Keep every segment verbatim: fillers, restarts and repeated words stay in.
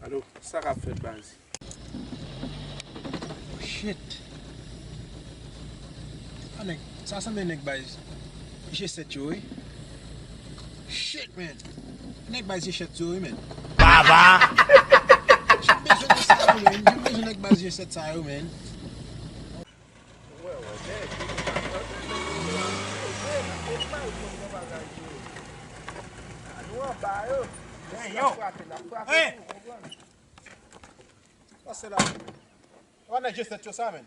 Alo, sa k ap fèt, baz? Shit. A nèg, sa sanble nèg baz G sèt yo, wi. Shit, man. Nèg baz G sèt yo, wi, man. Baba! Jan m bezwen nèg sa yo, man. Jan m bezwen nèg baz G sèt sa yo, man. Hey, yo! Pase la. Ou pa nèg G sèt yo sa, men.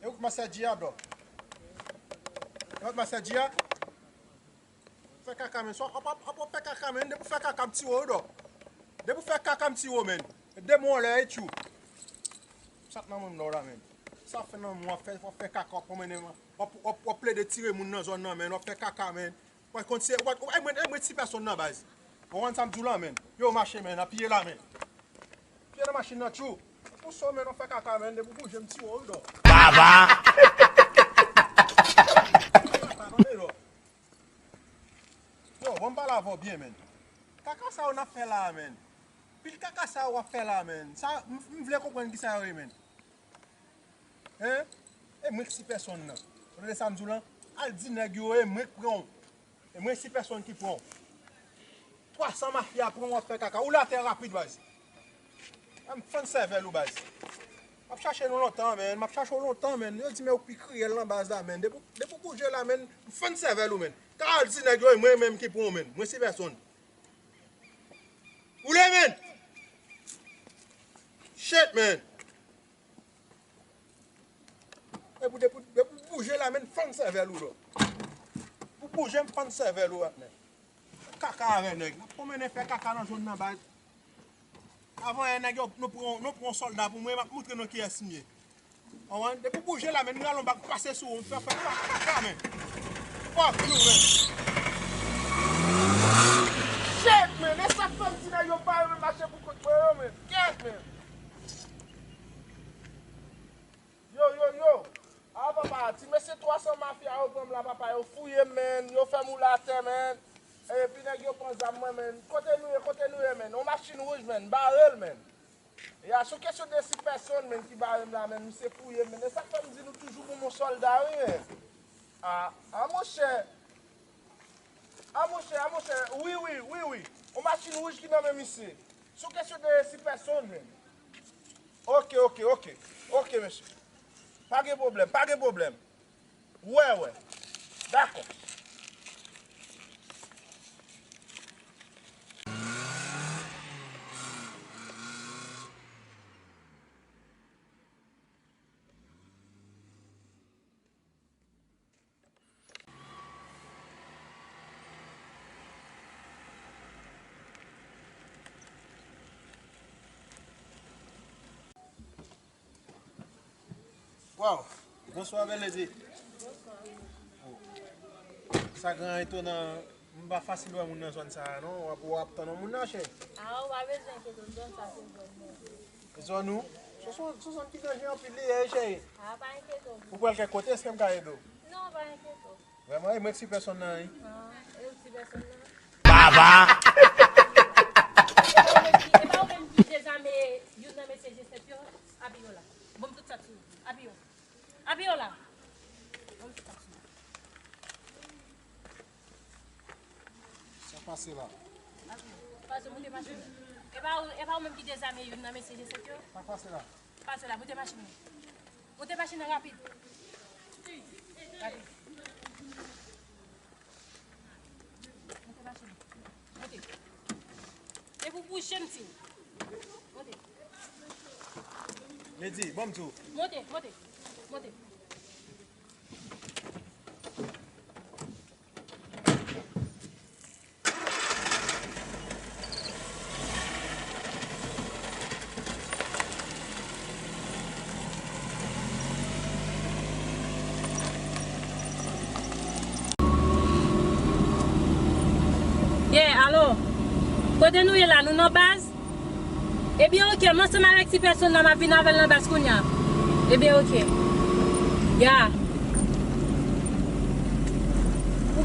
E ou k masè G a, bro? E ou k masè G a? Fè kaka, men. Swa, w ap, w ap, w ap fè kaka, men. Depi w fè kaka, m tire w, bro. Depi w fè kaka, m tire w, men. Demon lè, e tchou. Sa k nan menm la, men. Sa fè nan menm, w ap fè, w ap fè kaka, w ap pwomennen, w ap, w ap, w ap plede tire moun nan zòn nan, men. W ap fè kaka, men. Mwen konn se, mwen, mwen, mwen ti pèsonn nan baz. Ou konn sa m di w la, men. Yo, mache, men, apiye la, men. Piye nan machin nan, tchou. Ou so, men, ou fè kaka, men, depi w bouje, m tire w, dò. Baba! Tande, dò. Yo, bon, m pale avè w byen, men. Kaka sa yo n ap fè la, men. Pil kaka sa yo w ap fè la, men. Sa, m, m vle konprann ki sa yo ye, men. Hein? E mwen k si pèsonn nan. Ou tande sa m di w lan? Al di nèg yo, e mwen k pran w. E mwen si pèsonn ki pran w. Twa san mafya pran w ap fè kaka. Ou la atè rapid, baz. A m fann sèvèl ou, baz. M ap chache nou lontan, men. M ap chache w lontan, men. Yo di, men ou pi kriyèl nan baz la, men. Depi, depi w bouje la, men, m fann sèvèl ou, men. Ka al di nèg yo, e mwen menm ki pran w, men. Mwen si pèsonn. Ou le, men. Shit, men. E pou, depi, depi w bouje la, men fann sèvèl ou, dò. Pou bouje, m fann sèvèl ou, patnè. Kaka avè nèg. N ap pwomennen fè kaka nan zòn nan, baz. Avan yè, nèg yo, nou pran, nou pran yon sòlda pou mwen, m ap montre nou kiyès m ye. Konprann? Depi w bouje la, men nou al yon bak pase sou ou, m fè, fè, fè kaka, men. Fuck you, men. Shit, men. E sa k fè m di nèg yo pa renmen mache pou kont mwen yo, men. Kèt, men. Yo, yo, yo. A, papa, ti mesye twa san mafya yo pran m la, papa, yo fouye m, men. Yo fè m woule atè, men. Epi nèg yo pran zam mwen, men. Kote nou ye, kote nou ye, men? On machin wouj, men. Bare l, men. Ya, sou kesyon de si pèsonn, men, ki bare m la, men. Misye fouye m, men. E sa k fè m di nou toujou pou mon sòlda, wi, men. A, a, monchè. A, monchè, a, monchè. Wi, wi, wi, wi. On machin wouj ki nan men misye. Sou kesyon de si pèsonn, men. Ok, ok, ok. Ok, mesye. Pa gen pwoblèm, pa gen pwoblèm. Wè, wè. Dakò. Waw, bonswa, bèl ledi. Sa gen etonan, m pa fasil wè moun nan zòn sa a, non. W ap, w ap tann yon moun nan, chè. A, ou pa bezwen enkyete w, zòn sa se zòn mwen. Zòn ou? Se zòn, se zòn ki danje anpil li ye, cheri. A, pa enkyete w. Ou pral kèk kote, èske m ka ede w? Non, pa enkyete w. Vrèman, e mwen ki si pèsonn nan, wi. A, e ou ki si pèsonn nan? Baba! E pa ou menm ki, e pa ou menm ki dezame youn nan mesye G sèt yo? Abiye w la. Ban m tout sa k sou ou. Abiye w. Abiye w la. Ban m tout sa k sou ou. Sa pase la? Pase, moute machin. E pa ou, e pa ou menm ki dezame youn nan mesye G sèt yo? Sa pase la? Pase la, moute machin nan. Moute machin nan rapid. Rapid. Moute machin nan. Moute. E pou bouje m di w. Moute. Lady, ban m di w. Moute, moute, moute. Yeah, alo. Kote nou ye la? Nou nan baz? Ebyen, oke, m ansanm avèk ti pèsonn nan, m ap vin avè l nan baz kounye a. Ebyen, oke. Ya. Ou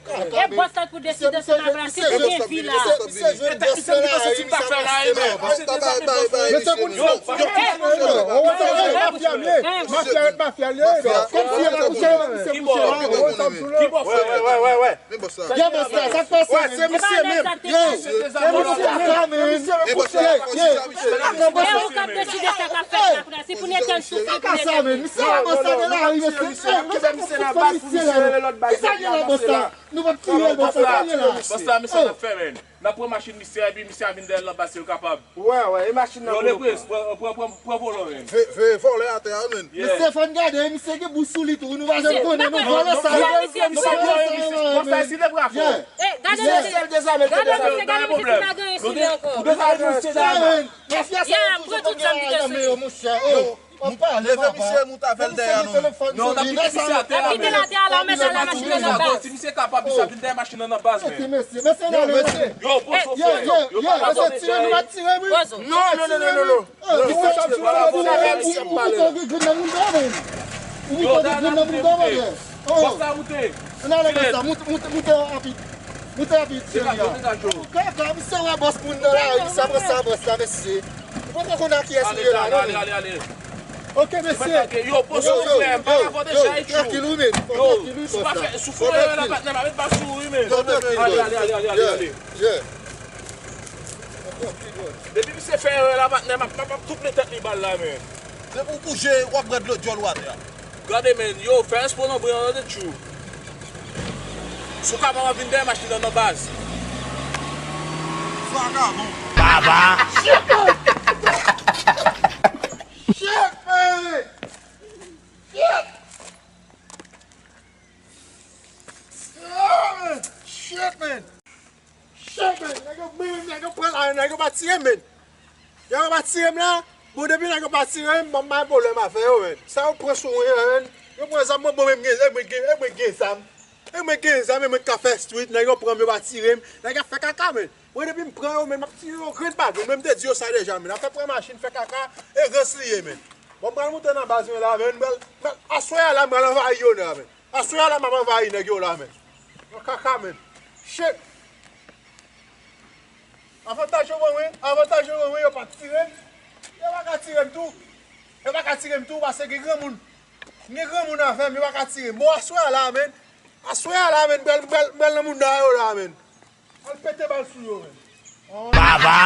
E bòs la pou deside se pa vre, se te gen vi la. Mesye, se konn sa, se te bay bay bay. Mesye, konn sa, mafya, mafya, mafya, mafya, kòm si e pa pou se, se pou se. Ki bòs? Ki bòs? Wè, wè, wè, wè, wè. Men bòs la. Yo, bòs la, sa k pase, men? Se misye menm. Yo, se misye menm. Men bòs la, sa k pase, misye? E ou k ap deside sa k ap fèt la, frè. Se pou Netan soufle pou Netan. Sa, men, misye la, bòs la, de la ri, mesye. Misye, misye nan baz pou misye rele lòt baz. Kisa gen la, bòs la? Nou p ap tiye l, bòs la, pa gen la. Bòs la, men sa n ap fè, men. N ap pran machin misye, epi misye a vin dèyè l nan baz si l kapab. Wè, wè, e machin nan. Yo, Lepres, pran, pran, pran, pran volan, men. Veye, veye vòlè atè a, men. Mesye, fò n gade, misye gen bous sou li tou, nou pa janm konnen, nou vòlè sa. Misye, misye, misye, misye, misye, bòs la, si Lepres a fè. Gade misye, gade misye, gade misye, pa gen yon sou li ankò. Ou bezwen al jwenn misye dèyè la. Mafya sa yo toujou konn gen nan men yo, monchè. Oh, w ap pale, papa. Leve misye, moute avè l dèyè a, non. Non, n ap kite misye atè a, men. N ap kite l atè a la, w mete la machin nan nan baz. Si misye kapab, misye ap vin dèyè machin nan nan baz, men. Mesye, mesye, mesye, non, mesye. Yo, poze w, frè, yo. Yo, yo, mesye, tire, nou pa tire, wi. Non, non, non, non, non, non. Misye ap tire, misye ap pale la. Ou gen grenn nan mouda, men. Ou gen grenn nan mouda, men. Bòs la moute. Ann ale, bòs la, moute, moute, moute rapid. Moute rapid, cheri a. Kaka, misye wè bòs moun nan lari, sa pran sa bòs la, mesye. Ou poko konn a kiyès li ye la, non, men. Ale, ale, ale. Ok, mesye. Yo, poze w, frè, m pa avè w deja, e tchou. Trankil, wi, men. Yo, trankil, wi, bòs la. Si w pa fè, si w fè erè la, patnè, m ap met bal sou ou, wi, men. Ale, ale, ale, ale, ale, ale. Depi misye fè erè la, patnè, m ap, m ap, m ap tou plen tèt li bal la, men. Depi w bouje, w ap pran dlo dyòl ou atè a. Gade, men, yo, fè respè w nan bri an, tande, tchou. Si w kapab, vin dèyè machin nan nan baz. Vagabon. Baba. Shit, man! Shit, man! Shit! Ah, man! Shit, man! Shit, man! Nèg yo, men, nèg yo pran la, nèg yo pa tire m, men. Nèg yo pa tire m la. Bon, depi nèg yo pa tire m, m ap bay pwoblèm avè yo, men. Sa yo pran sou mwen, men. Yo pran zam mwen, bon, men, mwen gen, e mwen gen, e mwen gen zam. E mwen gen zam, e mwen ka fè street, nèg yo pran m, yo pa tire m. Nèg ap fè kaka, men. Mwen, depi m pran yo, men, m ap tire yo grenn pa grenn. Mwen, m te di yo sa deja, men. Afè pran machin, fè kaka, e rans li ye, men. Bon, m pral moute nan baz mwen la, men. M pral, m pral, aswè a la, m pral anvayi yo la, men. Aswè a la, m ap anvayi nèg yo la, men. Yo kaka, men. Shit. Avantaj yo ban mwen, avantaj yo ban mwen, yo pa tire m. Yo pa ka tire m tou. Yo pa ka tire m tou, paske gen granmoun. Gen granmoun avè m, yo pa ka tire m. Bon, aswè a la, men. Aswè a la, men, m pral, m pral, m pral nan moun nan yo la, men. Al pete bal sou yo, men. Baba!